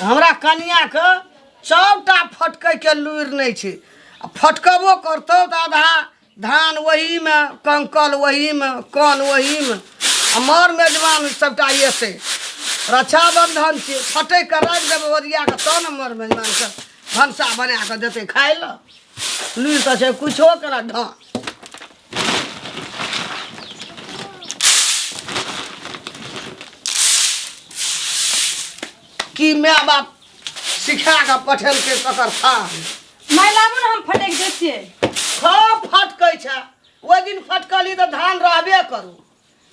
हमरा कनियाके सबटा फटकैके लुरि नहि छै आ फटकबो करतौ तऽ आधा धान ओहीमे कंकल ओहीमे कन ओहीमे आ मर मेजबान सबटा एतै रक्षाबन्धन छियै फटकि कऽ राखि देबै ओरिया कऽ तब ने मर मेजबानके भनसा बना कऽ देतै खाय लए लुरि तऽ छै कुछो केना ढाँ की माय बाप सिखा कऽ पठेलकै तकर थाह माय लाबू ने हम फटकि दै छियै खूब फटकै छै ओहि दिन फटकली तऽ धान रहबे करू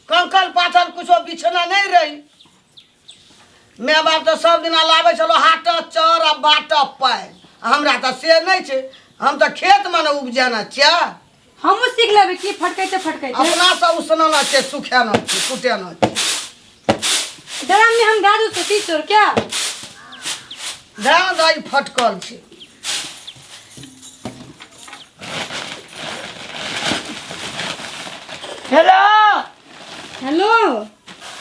कंकल पाथर कुछो बिछना नहि रही माय बाप तऽ सब दिना लाबै छलो हाट चर आ बाट पानि हमरा तऽ से नहि छै हम तऽ खेतमे ने उपजेने छियै हमहूँ सीख लेबै की फटकैते फटकैते अपनासँ उसनाना छै सुखेना छै कुटेना छै ड्राम में हम गाजू से ती चोर क्या ध्यान दही फटकल छै हेलो हेलो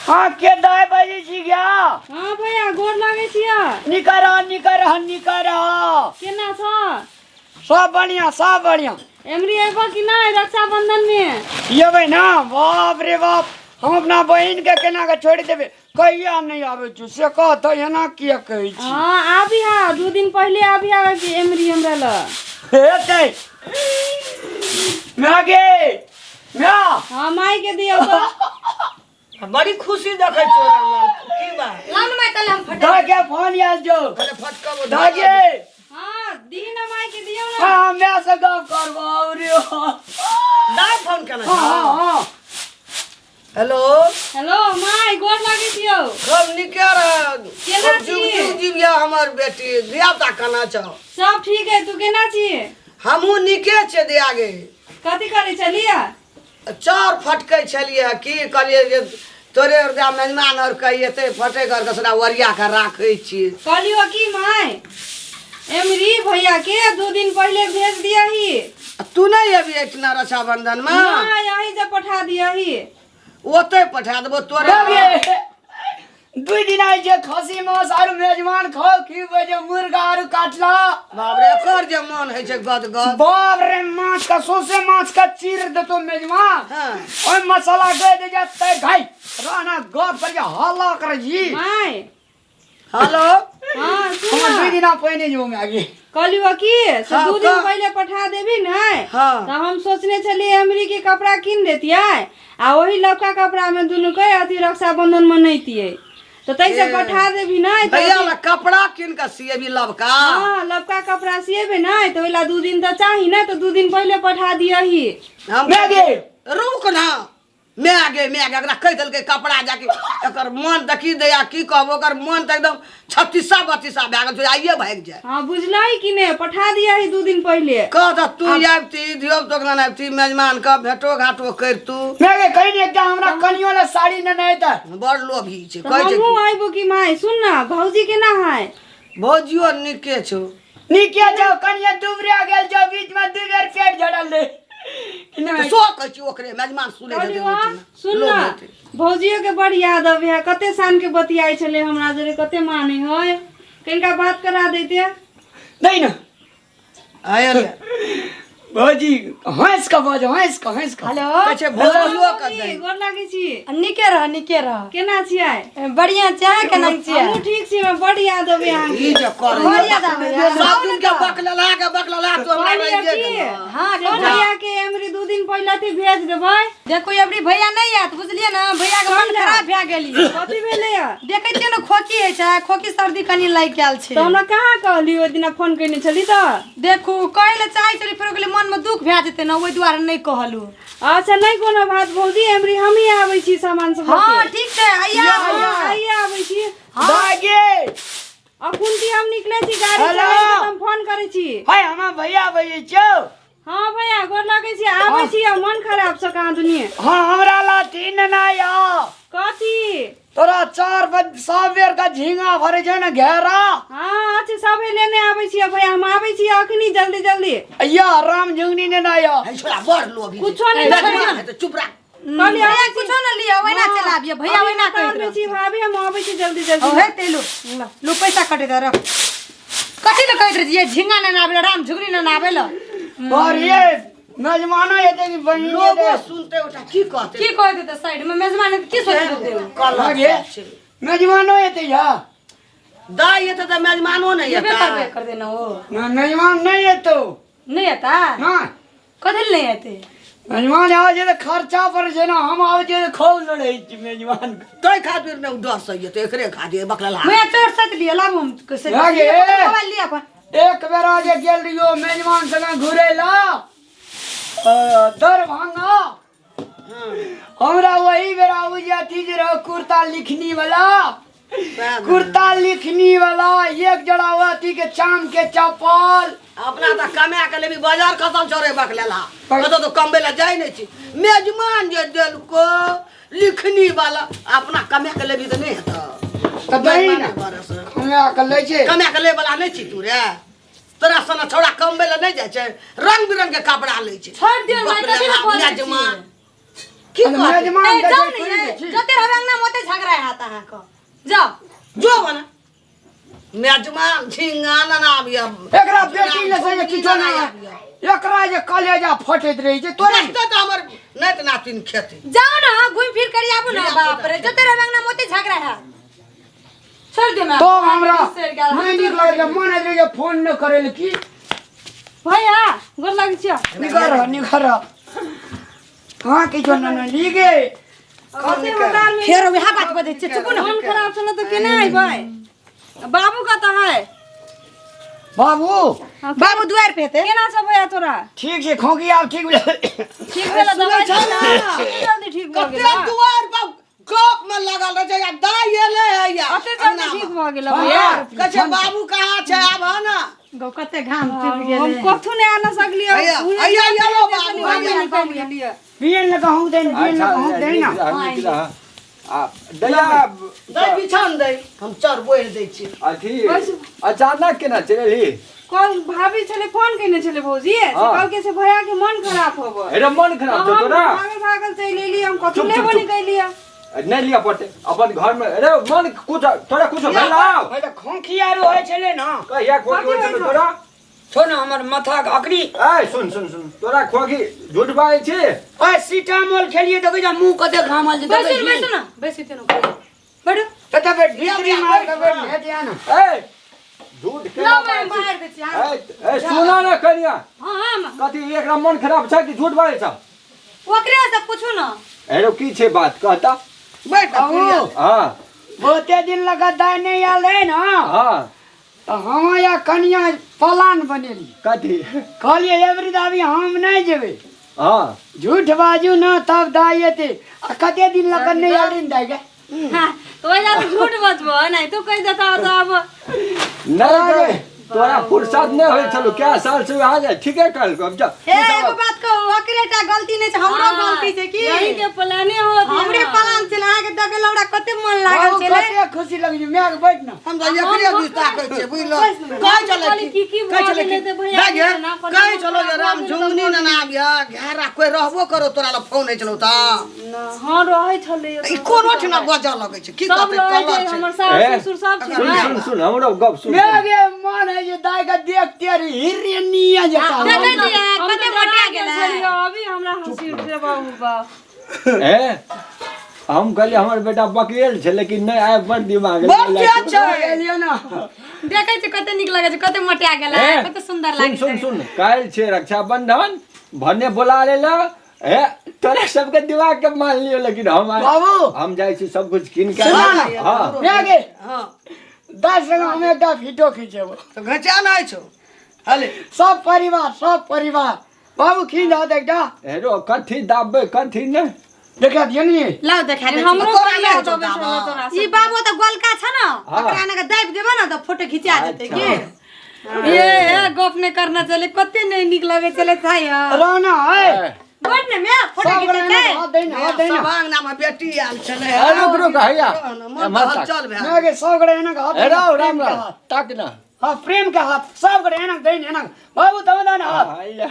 हाँ के दाय बजै छी गया हाँ भैया गोर लागै छियै निकर निकर निकर केना छ सब बढ़िया सब बढ़िया एमरी अयबो कि नहि रक्षाबंधन में एबै ना बाप रे बाप हम अपना बहिन के केना के छोड़ि देबै कहिया नहि आबै छौ से कह तऽ एना किया कहै छी हाँ आबी हा 2 दिन पहले आबी हा कि एमरी हमरा ल हेतै माय गे माय हाँ माई के दियौ तो बड़ी खुशी देखै छियौ रामलाल की बात लान माई तले हम फटे दाय के फोन आयल छौ अरे फटकबो दाय गे हाँ दी ना माई के दियौ ना हाँ माय से गप करबो रे दाय फोन केने हाँ हाँ हाँ हेलो हेलो माई गोर लागै छियौ खूब नीके रह केना खूब जुग छी? जुग जीविया हमर बेटी धिया पुता केना छौ सब ठीक है तू केना छी हमहूँ नीके छियै दिया गे कथी करै छलियै चाउर फटकै छलियै की कहलियै जे तोरे आर दा मेजमान आर कहि एतै फटै कर के सदा ओरिया के राखै छियै कहलियो की माय एमरी भैया के 2 दिन पहले भेज दिया ही आ तू नहि अबी एहिठिना रक्षाबंधन मे ना यही से पठा दिया ही ओतै पठा देबो तोरे बाबे 2 दिन आइ छै खसी मांस आरु मेजबान खाओ खीबै जे मुर्गा आरु काटला बाप रे एकर जे मन होइ छै गदगद बाप रे माछ का सौंसे माछ का चीर देतो मेजबान हाँ। ओइ मसाला दे दे जाते घाई रहना गप कर जे हल्ला कर जी माय हेलो हाँ सुन हम ना। 2 दिन पहिने जेबो मैं आगे कहलियो की से हाँ, 2 दिन कह। पहले पठा देबी ने हाँ। तऽ हम सोचने छलियै एमरी के कपड़ा कीन देतियै आ ओही लवका कपड़ा में दुनू के अथी रक्षाबंधन मनैतियै तऽ ताहिसँ ए। पठा देबी ने तऽ भैया ला कपड़ा कीन के सिएबी लबका हाँ लवका कपड़ा सिएबे ने तऽ ओहि ला 2 दिन तऽ चाही ने तऽ 2 दिन पहले पठा दियही हम मैं गे रुक ना मैं गे मैं गे एकरा कहि देलकै कपड़ा जाके एकर मन देखी दैया की कहब ओकर मन तऽ एकदम छत्तीसा बत्तीसा भए गेल छै आइए भागि जाय हाँ बुझलही कि ने पठा दियही 2 दिन पहले कह तऽ तू आबिती धियो पुतोके ने आबिती मेजमान के भेटो घाटो करितू मैं गे कहीं नहीं एकटा हमरा कनियो ला साड़ी ने नहीं त बड़ लोभी छै तऽ कहै छै हमहूँ अयबो कि माय सुन ना भौजी केना है भौजियो नीके छौ नीके जाओ कनिया दुबरा गेल जो बीच में दू बेर पेट झड़ल ले कि तऽ नहीं सो कहै छी ओकरे मेजमान सुनै हेतै कहलियौ ओहिठिना। सुन लोभ ना हेतै। भौजियो के बड़ याद अबै है कते शान के बतियाइ छलै हमरा जरे कते माने है कनिका बात करा दैते नहीं ना आयल भौजी हंस के बज हंस के हंस के हेलो कहै छै भौजियो के भौजी, दै गोर लागै छी नीके रह नीके रह केना छियै बढ़िया छै केना छियै हमहूँ ठीक छी हमरा बड़ याद अबै अहाँके ई जे करै बड़ याद आबैया। सब दिन के बकलला के बकलला तो हमरा कहलियै रहिए की गेल हाँ से भैया के एमरी 2 दिन पहिले अथी भेज देबै देखो अबरी भैया नहीं आयत बुझलियै ने भैया के मन खराब भए गेली कथी भेलैया देखै छियै ने खोखी होइ छै खोखी सर्दी कनि लागि गेल छै तऽ हमरा कहाँ कहली ओहि दिना फोन केने छली तऽ देखू कहै लए चाहै छली फेर ओहि मनमे दुख भए जेतै ने ओहि दुआरे नहि कहलहुँ अच्छा नहि कोनो बात भौजी एमरी हमही आबै छी सामान सब हँ ठीक छै आइया हँ आइए आबै छी दागे अखुनती हम निकले छी गाड़ी हेलो। चलाइ के तऽ हम फोन करै छी हाय हम भैया बजै छौ हाँ भैया गोर लागै छी आबै छी आ मन खराब छ कहाँ दुनिया हाँ हमरा ला तीन ना या कथी तोरा चार बज सब बेर का झींगा भरे छै ने घेरा हाँ अच्छा सबे लेने आबै छी भैया हम आबै छी अखनी जल्दी जल्दी या राम झुंगनी ने ना या है छोड़ा बड़ लोभी छै। कुछो नहि मेजमान लेबै। हेतै, चुप रह कहलियै भैया कुछो न लिअ ओहिना चलि आबियै भैया ओहिना कहैत रहै रहै छी भाभी, हम अबै छी जल्दी जल्दी। ओ हे तेलू लू पैसा कटे दे रख। कथी लए कहैत रहै छियै झिंगा ने आबै राम झुगनी ने आबै लए? पर ये मेजमानो एतै कि बहिन लोगो एतै? सुनते ओटा की कहते? की कहैत हेतै साइड मे मेजबान की सोचैत हेतै? कलर गे मेजमानो एतै या दाइ एतै तऽ मेजमानो नहि जेबे एतै। करबे कर देना ओ। ना, मेजमान नहि एतौ। नहि एता? ना। कथी लए नहि एतै? मेजमान आबै छै तऽ खर्चा पर छै ने, हम आबै छियै तऽ खूब लड़ै छी मेजमान के। ताहि खातिर ने ओ डर से एतै, एकरे खातिर बकलेला। भैया चोर सैत लिअ, लाबू हम सैत भए लिअ, गेल। मोबाइल लिअ अपन। एक बेरा जे गेल रहियो मेजमान संगे घुरै ला दरभंगा, हमरा वही बेरा ओ जे अथी जे रहो कुर्ता लिखनी वाला, कुर्ता लिखनी वाला एक जोड़ा वो अथी के चाम के चप्पल। अपना तऽ कमा के लेबी बाजार खसल चोरे बकलेला, कतौ तऽ कमबै लए जाइ नहि छी। मेजमान जे देलको लिखनी वाला, अपना कमा के लेबी तऽ नहि हेतौ। तऽ दही ने। मेजमाने बरस। कमा के लै छै। कमा के लै वाला नहि छी तू रे, तोरा सन छौड़ा कमबै लए नहि जाइ छै, रंग बिरंग के कपड़ा लै छै। छोड़ि दियौ माय, कथी लए बजै छियै? मेजमान की अरे कहतै? मेजमान ए, के जाउ जे ने थोड़ी ये, दै छी। जते रहबै अंगना मे ओते झगड़ा हैत अहाँके। जाउ। जो बना मेजमान झिंगा ननाबिय। एकरा बेटी ले से किछो ना, एकरा जे कलेजा फटैत रहै छै तोरे। देखते तऽ हमर नाति नातिन खेतै। जाउ ने, घुमि फिर कर आबू ने। बाप रे, जते रहबै अंगना मे ओते झगड़ा हैत। छोड़ि दियौ माय। तो हमरा बिसरि गेल। नहि नीक लगै छै, मन होइत रहै छै फोन नहि करै लए की। भैया गोर लागै छियौ। निकर रह, निकर रह। कहाँ किछो न न लीगे। कते हजार में फेर वएह बात बजै छियै, चुपू ने। मन खराब छलै तऽ केना अयबै? बाबू कतऽ है? बाबू बाबू दुआरि पे हेतै। केना छ भैया तोरा? ठीक छै, खोंखी आब ठीक भेलै। ठीक भेलै? दवाइ सुनै छौ ने? जल्दी ठीक भऽ कते गेल? दुआर पर गप में लगल रहै छै आ दाइ एलै है या अते जल्दी ठीक भऽ गेल भैया? कहै छै बाबू कहाँ छै, आब ह ने। गौ कते घाम चुबि हम गेलै। कथू नहि आन सकलियै। हैया, हैया, एलो बाबू, हैया। निकलि गेलियै। बियन लगा हूँ देन, बियन अच्छा लगा हूँ देन ना। नीक रह, आ दैया। दै बिछान दै, हम चर बोहि दै छी। अथी अचानक केना चलि एलही? कल भाभी छलै, फोन केने छलै भौजी से। हाँ। कहलकै से भैया के मन खराब होबो। अरे मन खराब छौ हम तोरा? भागल भागल चलि एलियै, हम कथू चुप, लेबो चुप, नहि केलियै। नहि लिअ पड़तै अपन घर में। अरे मन कुछ तोरा कुछ भेलौ? पहिले खोंखी आरो होइ छलै ने। कहिया खोंखी होइ छलौ तोरा? छौ ने हमर माथा के अकरी। ए सुन सुन सुन, तोरा खोंखी झूठ बाजै छी? ओए सीतामोल खेलिए देखै जा मुंह कते घामल छै देखै बैसू ने, छी। बैसू ने, बैसू तेनु बैठू। तऽ बैठ भीतरी मार के बैठ हेत या ना। ए झूठ केना लो बाजै मैं छी? बाहर दै छी, हाँ। ए ए सुन ने कनिया। हाँ हाँ। कथी एकरा मन खराब छै कि झूठ बाजै छ? ओकरे से पूछू ने। अरे की छै बात कहता। बैठ बाबू। हाँ। बहुते दिन लगा दाइ नहि आयल रहै ने। हाँ। तऽ हम या कनिया प्लान बनेली। कथी? कहलियै एबरी दाबी हम नहि जेबै। हाँ। झूठ बाजू ने तब दाइ एतै, आ कते दिन लग नहि आयल रहै ने दाइ के। हाँ, तो ओहि जा झूठ बजबो नहीं तू कहि देता तो अब। नहीं तोरा फुर्सत नहीं होइ छलौ क्या साल से आ जाए, ठीके कहलको अब जा। हे एगो बात कहू, ओकरे टा गलती नहि छै, हमरो गलती छै की? यही के प्लाने होत। हमरे प्लान छलै, अहाँके देखै लए हमरा कते मन लागल बाबू, छलै। कते खुशी लगै छै माय के, बैठ ने। हम तऽ एकरे दिस ताकै छियै, बुझलो? कहै छलै कहली की की कहै भऽ छलै गेलै कि तऽ भैया दाइ गे, एना करना, कहै छलौ जे खराब राम भऽ गेलै। झुंगनी नना आबिह घेरा, कोइ रहबो करो, तोरा लग फोन होइ छलौ तऽ। हाँ रहै छलै। ई कोनो ठिना बजऽ लगै छै की सब कहतै? रहै कलर छै छै हमर सास ए, ससुर सब छै। सुन सुन सुन, हमरो गप सुन। माय के मन है जे दाइ के देखते रही हिर्रे निया जकाँ। देखै छियै हम कते तऽ मोटा डरा गेल गेलै। छलियै, अभी हमरा हँसी उठे बाबू बा। ए हम कहलियै हमर बेटा बकलेल छै, लेकिन नहि आइ बड़ दिमाग बड़ तेज छै। एलियै ने। देखै छियै कते नीक लगै छै, कते मोटा गेलै, ए, कते सुन्दर सुन लागै सुन छै। सुन, काल्हि छै रक्षाबंधन, भने बोला ले ला। ए तोरा सबके दिमाग के मान लियो, लेकिन हम बाबू। हम जाइ छी सब कुछ कीन के। सुना ने। हाँ। माय के हाँ। दाइ संग हम एकटा फोटो खिंचेबो। तऽ घचा नहि छौ हले। सब परिवार, सब परिवार बाबू खींच दहत एकटा। हेरो कथी दाबबै कथी नहि? देखा दियौ ने। लाउ देखा दै छी। हमरो तोरा बढ़िया नहि छौ दबै छलै दाबा। तोरा। ई बाबू तऽ गोलका छ ने। हाँ। ओकरा एना के दाबि देबै ने तऽ फोटो खिंचा जेतै की। अच्छा। ए ए गप नहि करना चले, कते नहि नीक लगै छलै थाई। रोना है। बैठ ने मैं फोटो सब गोरा खिंचेतै। एना हाथ दै ने, हाथ दै ने। सब अंगना में बेटी आयल छलै। ए, रुक रुक, हैया मन एम्हर तऽ ताक। हलचल भए माय के सब गोरा एना के हाथ ए दै ने, राम राम प्रेम के राम हाथ। ताक ना। हाँ प्रेम के हाथ, सब गोरा एना के दै ने, एना के। बाबू तब दै ने हाथ। हैया।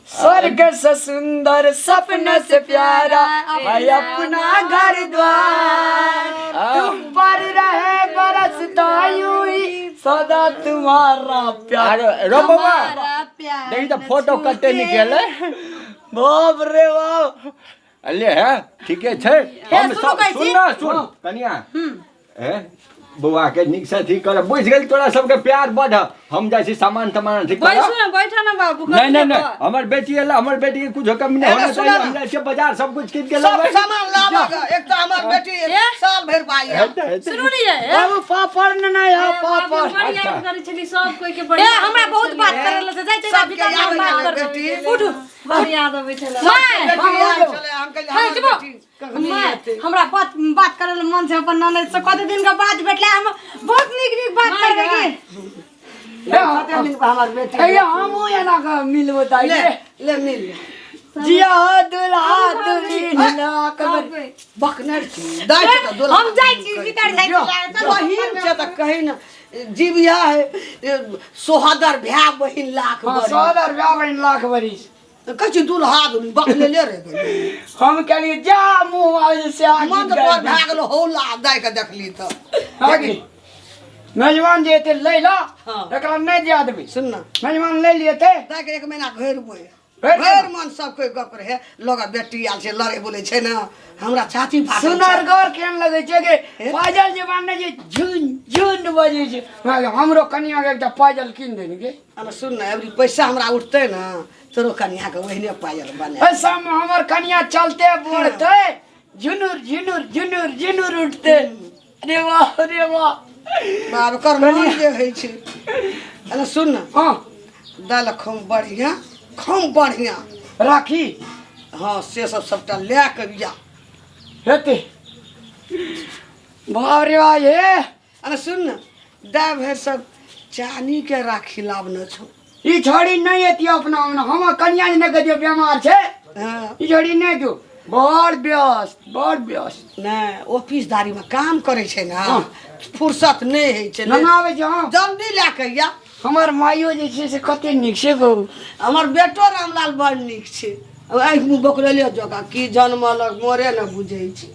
स्वर्ग से सुंदर सपने से प्यारा है अपना घर द्वार, तुम पर रहे बरसता यूं ही सदा तुम्हारा प्यार। आरो रो बौआ, हमारा प्यार देखी तऽ फोटो कते निकले। बाप रे बाप। अले है, ठीके छै। हम सुनू सब कहै छी। सुन ना, सुन कनिया, हे बौआ के नीक से अथी कर, बुझि गेल तोरा सबके प्यार बढ़। हम जाइ छी सामान तमान अथी करऽ। बैसू ने, बैठो ने बाबू। नहीं नहीं नहीं, हमर बेटी एला, हमर बेटी के कुछो कमी नहीं एने होना सुना चाहिए। ना। हम जाइ छियै बाजार, सब कुछ कीन के सब लेबै। सामान लाबऽ ग, एक तऽ हमर बेटी साल भरि पाइ आयल। हेतै, हेतै। सुनू ने ये। बाबू पापड़ ने नहीं है पापड़। बड़ याद करै छली सब कोई के, बड़ ए हमरा बहुत बात करल से जाइ छै सबके भीतर याद में बात आबै करबै। बेटी। उठू। बड़ याद अबै छलै। माय बेटी आयल छलै, हम कहलियै हे हमर चुप। बेटी कखनी माय, एतै? हमरा बात बात करे ले मन छै अपन ननद से। कते दिन के बाद भेटलै, हम बहुत नीक नीक बात करबै की। कते दिन पर हमर बेटी। ए हमहूँ एना कऽ मिलबो दाइ। ले ले, मिल ले। जिया हो दुल्हा दुल्हिन लाख बरस। बकनर छी दाइ छै तऽ दुल्हा। हम जाइ छी भीतर, जाइ छी, चलू। बहिन छै तऽ कही ने जीविया है, सोहदर भाय बहिन लाख हाँ, बरिस। सोदर ब्याह बहिन लाख बरिस। तऽ कहै छी दुल्हा दुल्हिन बकलेले रहि गेलै। हम कहलियै जा मुँह आबै से आगि मन तऽ तोहर भए गेलो हौला दाइ के देखली तऽ। आगि मेजबान जे एतै लै ला। हाँ। एकरा नहि दिया देबै। सुन ना। मेजबान लै लियतै। दाइ के एक महीना घुरबै। भरि भरि मन सब कोइ गप रहे लग बेटी आयल छै, लड़े बोलै छै ने, हमरा छाती फाटल छै। सुनरगर केहन लगै छै के पायल जे बान्हने छै, झुन झुन बजै छै। हमरो कनिया के एकटा पायल कीन देने के। अरे सुन ने, अबरी पैसा हमरा उठतै ने, तोरो कनिया के ओहिने पायल बने। ऐसा में हमर कनिया चलते बढ़ते झुनुर झुनुर झुनुर झुनुर उठते। अरे वाह, अरे वाह। बाप ओकर मन जे होइ छै। अरे सुन ने। हाँ। दालि खूब बढ़िया, खूब बढ़िया राखी। हाँ, से सब सबटा लए के बिया हेतै। बाप रे बाप हे। अरे सुन ने, दाइ भरि सब चानी के राखी लाबने छौ। ई छोड़ी नहीं एती अपना अपना हमर कनिया जे नहि कहियो बेमार छै। हाँ। ई छोड़ी नहि तू बड़ व्यस्त, बड़ व्यस्त। नहि, ऑफिसदारी में काम करै छै ने। हाँ। फुर्सत नहि होइ छै। नना आबै छै। हाँ। जल्दी लए के या। हमर माइयो जे छै से कते नीक छै गौ। हमर बेटो रामलाल बड़ नीक छै। आँखि मुँह बकलेले जकाँ की जनमलक मोरे ने बुझै छै।